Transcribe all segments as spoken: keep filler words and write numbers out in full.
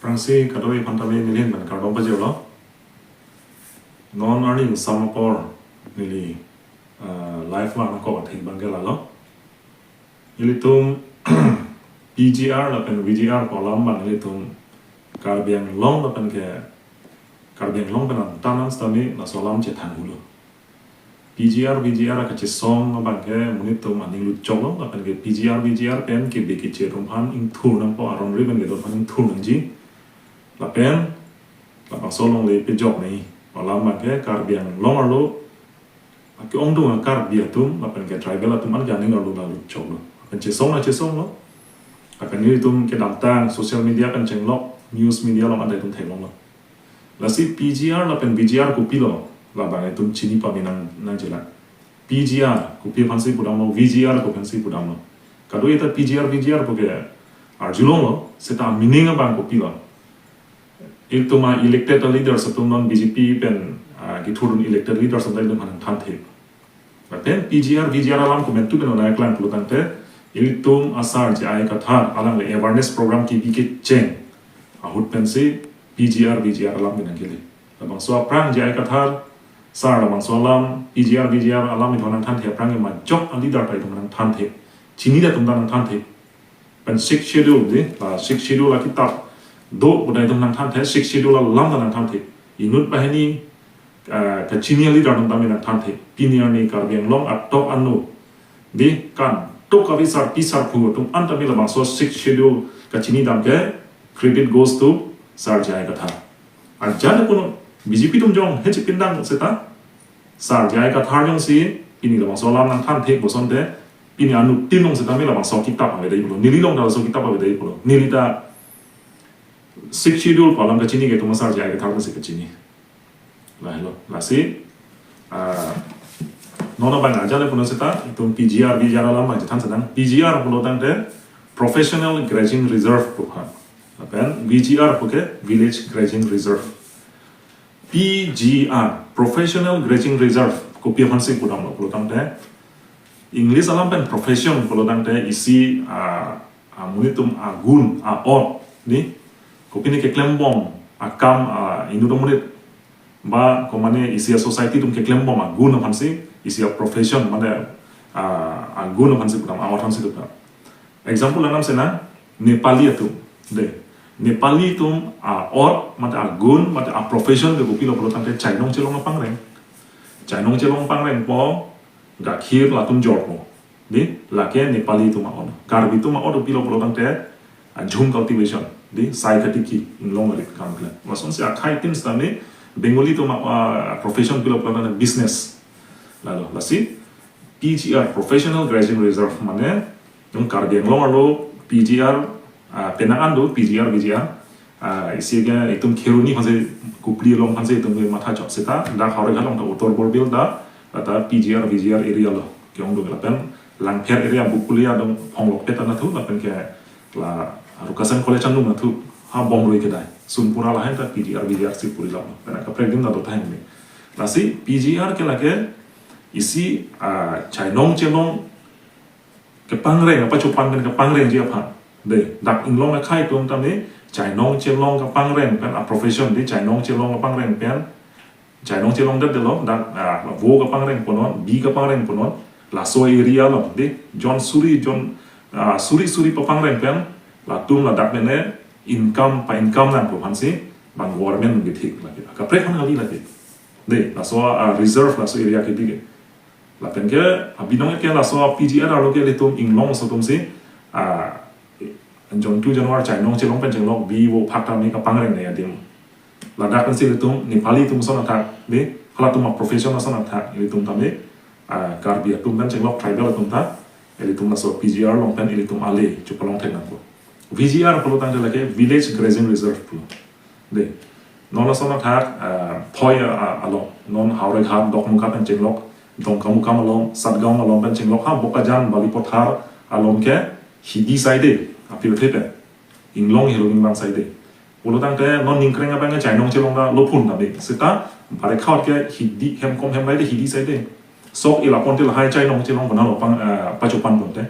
Aphrangsi kadokave aphan tame neli ahin pen kardom pajirlo. Non arni summer apor neli, ah, live vang nangkok athe abang ke lalo. Ilitum P G R lapen V G R pu alam abang ilitum Karbi Anglong lapen ke Karbi Anglong pen angtan an sitame laso alam chethan hulo. P G R, V G R akachesong abang ke monit atum aning lutchoklo, lapen ke P G R, V G R pen kebi keche atum aphan ingthur nangpo, aron ri pen kedo aphan ingthur nangji. Lapen, labangso alongle pejok nangji. Alam abang ke Karbi Anglong arlo, ake-ongdung a-Karbi atum, lapen ke tribal atum an ke aning arlo la lutchoklo. Lapen chesong la chesonglo. Lapen nelitum kedamtang social media pen chenglok, news media along an ta itum theklonglo. Lasi P G R lapen V G R kopilo, labang itum chini pame nang, nangjilang. P G R kopi aphansi pudamlo, V G R kopi aphansi pudamlo. Kadokave ta P G R, V G R pu ke arjulonglo, seta meaning abang kopilo. Itum a-elected leaders atum non B J P pen, ah, kethurdun elected leaders atum ta itum aphan nangthanthe. Lapen P G R, V G R alam komantu pen nangklang pulo tangte, ilitum a-sir J I Kathar alangli awareness program kebi kecheng ahut pensi P G R, V G R alam ke nangkele. Labangso aphrang J I Kathar sir labangso alam, P G R, V G R alam itum nangthanthe aphrang ke majok a-leader ta itum nangthanthe. Chinidam atum ta nangthanthe. Pen Sixth Schedule di, ah, Sixth Schedule akitap do pu ta itum nangthanthe, Sixth Schedule alam ta nangthanthe. Inut banghini, ah, kachini a-leader atum tame nangthanthe. Pini arni Karbi Anglong atok anu di kangtuk kave sarpi sarpo atum an tame labangso Sixth Schedule kachinidam ke credit goes to sir J I Kathar. Ajat kono B J P atum jongsi chepindang seta, sir J I Kathar jongsi pini labangso alam nangthanthe pu asonte, pini anuttin along seta me labangso akitap avedetlo. Neli along ta laso akitap avedetlo. Neli ta Sixth Schedule pu alam kachini ke itum sir J I Kathar si kachini. Lahelo, lasi, ah, non abang ajat le puno seta, itum P G R, V G R alam abang chethan sedang. P G R pulo tangte Professional Grazing Reserve pu aphan. Lapen V G R pu ke Village Grazing Reserve. P G R, Professional Grazing Reserve, kopi aphansi pudamlo pulo tangte, English alam pen profession pulo tangte isi, ah, ah, monit atum agun, a-ot, di, kopine keklembom akam, ah, inut amonit, ba komane isi a-society atum keklembom agun aphansi, isi a-profession, mane, ah, agun aphansi pudam, a-ot aphansi pudam. Example langdam sena, Nepali atum. De. Nepali atum a-ot, mate agun, mate a-profession ke kopilo pulo tangte chainong chelong kapangreng. Chainong chelong pangrengpo, gakhir latum jorpo. De, lake Nepali atum a-ot. Karbi atum a-ot kopilo pulo tangte, ah, jhum cultivation. De, sai katiki, inglong arit kam kle. Lasonsi akhai tin sitame, Bengali atum a, ah, profession kopilo pulo tangte business. Lalo, lasi, P G R, Professional Grazing Reserve, mane, itum Karbi Anglong arlo P G R, ah, penang an do P G R, V G R, ah, isi ke itum Kheroni aphansi, Kopili along aphansi itum ke mathachok seta, dak Howraghat along ta Uttor Borbil ta, ta P G R, V G R area lo ke-ongdung lapen Langpher area Bokoli adung Phonglokpet anatthu lapen ke la Rukasen College anung anatthu ha Bomrui kedai. Sunpura lahai ta P G R, V G R si puri lo. Pen kaprek adim ta dotang ni. Lasi P G R ke lake isi, ah, chainong chelong kepangreng, apa chupan pen kepangrengji aphan. De, dak inglong akhai atum tame, chainong chelong kepangreng pen a-profession di, chainong chelong kepangreng pen, chainong chelong det delo, dak, ah, vo kepangreng punon, bi kepangreng punon, laso area along, di, jon suri, jon, ah, suri suri papangreng pen, latum ladak mene income, pa-income nangpo aphansi, bang government kethik lake. Kaprek aphan kali lake. De, laso, ah, reserve, laso area kebi ke. Lapen ke, abinong ke laso P G R arlo ke ilitum inglong aso atumsi, ah, jontu janwar chainong chelong pen chenglok bi vo phak tame kapangreng ne adim. Ladak pensi ilitum Nepali atum ason athak, de, halatum a-profession ason athak, ilitum tame, ah, Karbi atum pen chenglok tribal atum ta, ilitum laso P G R along pen ilitum ale chepalong thek nangpo. V G R pulo tangte lake Village Grazing Reserve pulo. De, non lason athak, ah, thoi, ah, along, non Howraghat, Dokmoka pen chenglok, Dongkamukam along, Satgaon along pen chenglok, ha, Bokajan, Balipathar along ke, hidi side, apirthe pen, inglong helo inglong side. Pulo tangte, non ningkreng abang ke chainong chelong ta lo phun ta de. Seta, bare khaut ke hidi hem kom hem lai de hidi side. Sok ila ponte lahai chainong chelong bana lo pang, ah, pachopan ponte.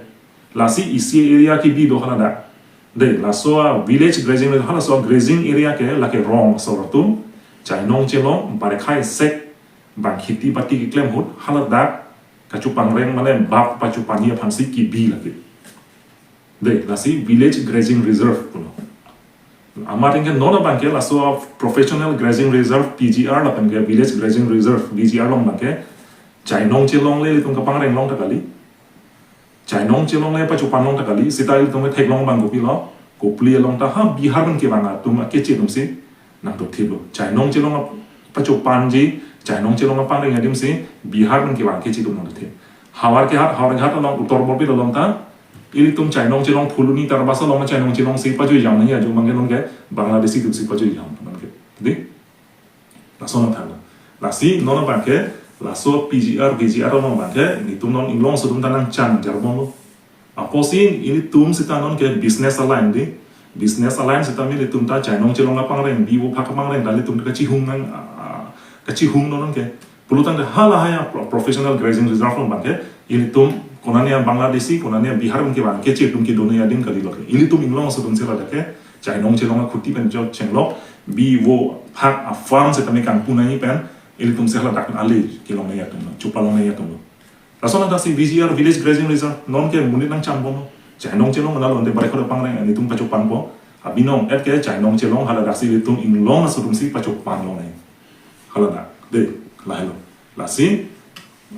Lasi isi area kebi do haladak. Dei, laso a village grazing, halaso a grazing area ke lake rong asor atum, chainong chelong, barekhai sek, bang kheti bati keklem ahut, haladak kachepangreng mane bap pachepanji aphansi kebi lake. Dei, lasi village grazing reserve pulo. Amat ingke non abangke laso a professional grazing reserve, P G R, lapen ke village grazing reserve, V G R along abangke chainong chelong le ilitum kapangreng longta kali. Chainong chelong le pachepan longta kali, seta ilitum theklong abang kopilo, kopili along ta ha Bihar pen kevang atum akeche atumsi nangtokthiplo. Chainong chelong ap-, pachepanji, chainong chelong apangreng adim si Bihar pen kevang akeche atum nangtokthip. Howraghat, Howraghat along, Uttar Borbil along ta ilitum chainong chelong Phuloni Tarabasa along chainong chelongsi pajuijam nangji ajo abangke nonke Bangladeshi atumsi pajuijam nonke. Dei? Laso nangthanlo. Lasi non abangke, laso P G R, V G R along abangke, ilitum non inglong aso atum ta nangchan jarbomlo. Apotsi ilitum seta nonke business align dei. Business align seta ilitum ta chainong chelong kapangreng, bi vo phak kapangreng, ta ilitum kachihung nang, ah, ah, kachihung non nonke. Pulotangte halahai a pro-, professional grazing reserve along abangke, ilitum konane a Bangladeshi, konane a Bihar pen kevang akeche atum kedo nangji adim kaliloke. Ilitum inglong aso atumsi ladak ke, chainong chelong akheti pen jo chenglok, bi vo phak a farm seta me kangpu nangji pen, ilitumsi haladak ale kelong nangji atumlo, chepalong nangji atumlo. Laso nangthaksi V G R, Village Grazing Reserve, nonke monit nangchanbomlo. Chainong chelong mana lonte barekhai kapangreng, ilitum pachepanpo. Abinong et ke chainong chelong haladaksi ilitum inglong aso atumsi pachepan longnangji. Haladak, dei, lahailo. Lasi,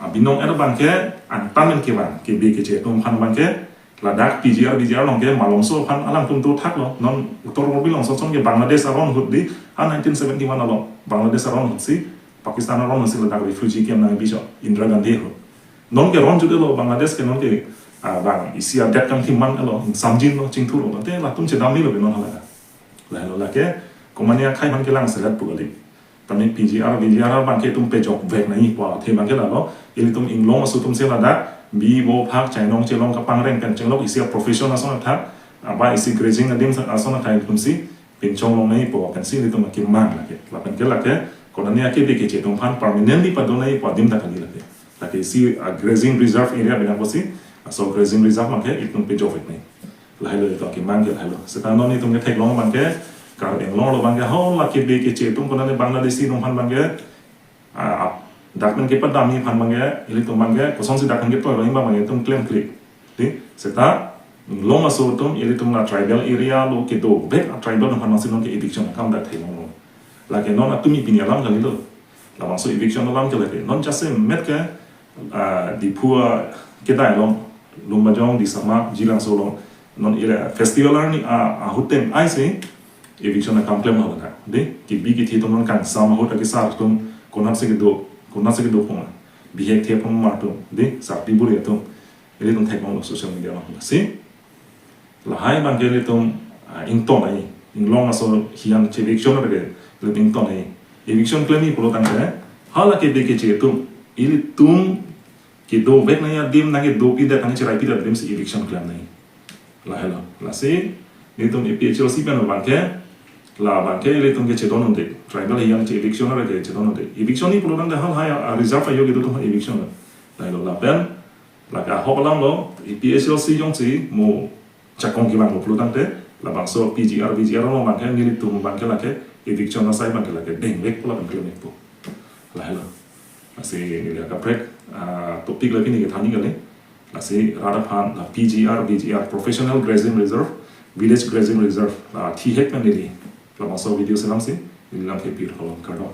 abinong et abangke, angtan pen kevang, kebi keche atum aphan abangke, ladak P G R, V G R along ke, malomso aphan alangtum dothaklo, non Uttar Borbil alongso ason ke Bangladesh aron ahut dei, ha nineteen seventy-one along, Bangladesh aron ahutsi, Pakistan aron ahutsi ladak refugee camp nangbichot, Indira Gandhi ahut. Nonke ron jutdetlo Bangladesh ke nonke, ah, bang, isi adet kangthim manlo, samjinlo, chingthurlo, te latum chedamnelo ke non haladak. Lahailo lake, komane akhai aphan kelang selet pu kali. Tame P G R, V G R abangke itum pejokvek nangji pu athe abangke lalo, ilitum inglong aso atumsi ladak, bi vo phak chainong chelong kapangreng pen chenglok isi a profession ason athak, aba isi grazing adim ason athak ilitumsi, pinchong long nangji pu pensi ilitum akemang lake. Lapen ke lake, konane akebi keche atum aphan permanently padon nangji pu adim ta kali lake. Lake isi a grazing reserve area bina pusi, laso grazing reserve abangke ilitum pejokvek nangji. Lahailo ilitum akemang ke lahailo. Seta non itum ketheklong abangke, Karbi Anglong along abangke, ho lake bi keche atum konane Bangladeshi atum aphan abangke, ah, ap-, dak pen kepadamji aphan abangke, ilitum abangke, kosonsi dak pen ketoilo abangke itum klemkle. Dei, seta, inglong aso atum, ilitum la tribal area along kedovek a tribal atum aphan si nonke eviction akam dak theklonglo. Lake non atumi pini alam kalilo. Labangso eviction alam ke lake. Non jasemet ke, ah, Diphu akedai along, Lumbajong, Disama, Jilangso along. Non area festival arni, ah, ahut teng ai si eviction akam klem haladak. Dei, kebi kethe atum non kangsam ahut akesar atum konatsi kedo, konatsi kedo pon. Bihek the pon mar atum. Dei, sarpi buri atum. Ilitum theklonglo social media along. Lasi, lahai abangke ilitum, ah, ingtonnangji. Inglong aso hiyan che eviction ave ke, ilitum ingtonnangji. Eviction klemji pulotangte, hala kebi keche atum, ilitum kedovek nangji adim nangkedopidet nangcheraipidet adim si eviction klemnangji. Lahailo. Lasi, ilitum A P H L C pen abangke, la abangke ilitum kechedon un-e. Tribal hiyan che eviction ave kechedon un-e. Eviction ji pulotangte halahai a reserve ajo kedo atum eviction. Lahailo lapen, lake ahok alamlo, A P H L C jongsi mo chakong kevanglo pulotangte, labangso P G R, V G R along abangke, nelitum abangke lake, eviction asai abangke lake, dengvekpo lapen klemvekpo. Lahailo. Lasi neli akaprek, ah, topic lake neli kethan nangji kali. Lasi rat aphan, la P G R, V G R, Professional Grazing Reserve, Village Grazing Reserve, la thihek pen neli. Labangso video selamsi, neli lam ke pir kolom kardom.